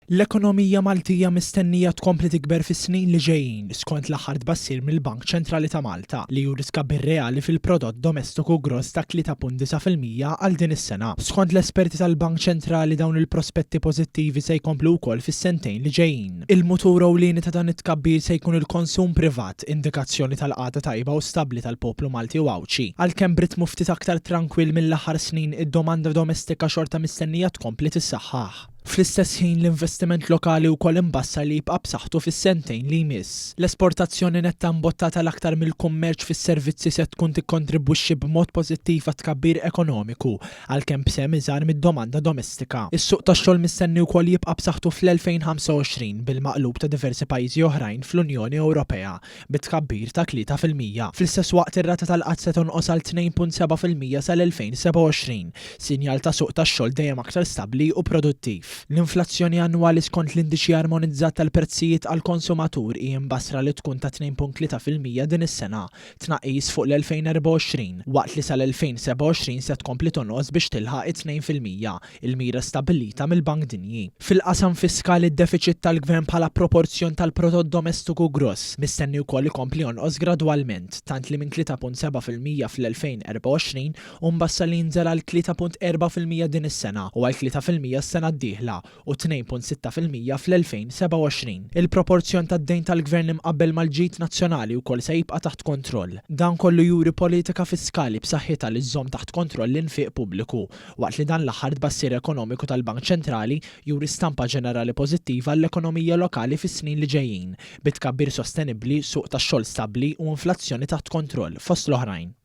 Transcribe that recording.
L-ekonomija Maltija mistennija tkompli tikber fis-snin li ġejjin, skont l-aħħar tbassir mill-Bank Ċentrali ta' Malta, li juri tkabbir reali fil-prodott domestiku gross ta' 3.9% għal din is-sena. Skont l-esperti tal-Bank Ċentrali dawn il-prospetti pożittivi se jkomplu wkoll fis-sentejn li ġejjin. Il-mutur ewlieni ta' dan it-tkabbir se jkun il-konsum privat, indikazzjoni tal-qagħda tajba u stabbli tal-poplu Malti u Għawdxi. Għalkemm b'ritmu ftit aktar trankwill mill-aħħar snin, id-domanda domestika xorta mistennija tkompli tissaħħaħ. Fl-istess ħin, l-investiment lokali wkoll imbassar li jibqa' b'saħħtu fis-sentejn li jmiss. L-esportazzjoni netta mbottata l-aktar mill-kummerċ fis-servizzi se tkun tikkontribwixxi b'mod pożittiv għat-tkabbir ekonomiku, għalkemm b'sehem iżgħar mid-domanda domestika. Is-suq tax-xogħol mistenni wkoll jibqa' b'saħħtu fl-2025, bil-maqlub ta' diversi pajjiżi oħrajn fl-Unjoni Ewropea, bi tkabbir ta' 3%. Fl-istess waqt ir-rata tal-qgħad se tonqos għal 2.7% sal-2027, sinjal ta' suq tax-xogħol dejjem aktar stabbli u produttiv. L-inflazzjoni annwali skont l-Indiċi Armonizzat tal-Prezzijiet għall-Konsumatur hi mbassra li tkun ta' 2.3% din is-sena, tnaqqis fuq l-2024, waqt li sal-2027 se tkompli tonqos biex tilħaq it-2%, il-mira stabbilita mill-Bank Dinji. Fil-qasam fiskali d-defiċit tal-Gvern bħala proporzjon tal-prodott domestiku gross mistenni wkoll ikompli jonqos gradwalment, tant li minn 3.7% fl-2024 hu mbassar li jinżel għal 3.4% din is-sena u għal 3% s-sena d-dieħla u 2.6% fl-2027. Il-proporzjon tad-dejn tal-Gvern imqabbel mal-ġid nazzjonali wkoll se jibqa' taħt kontroll. Dan kollu juri politika fiskali b'saħħitha li żżomm taħt kontroll l-infiq pubbliku, waqt li dan l-aħħar tbassir ekonomiku tal-Bank Ċentrali juri stampa ġenerali pożittiva għall-ekonomija lokali fis-snin li ġejjin, bi tkabbir sostenibbli, suq tax-xogħol stabbli u inflazzjoni taħt kontroll, fost l-oħrajn.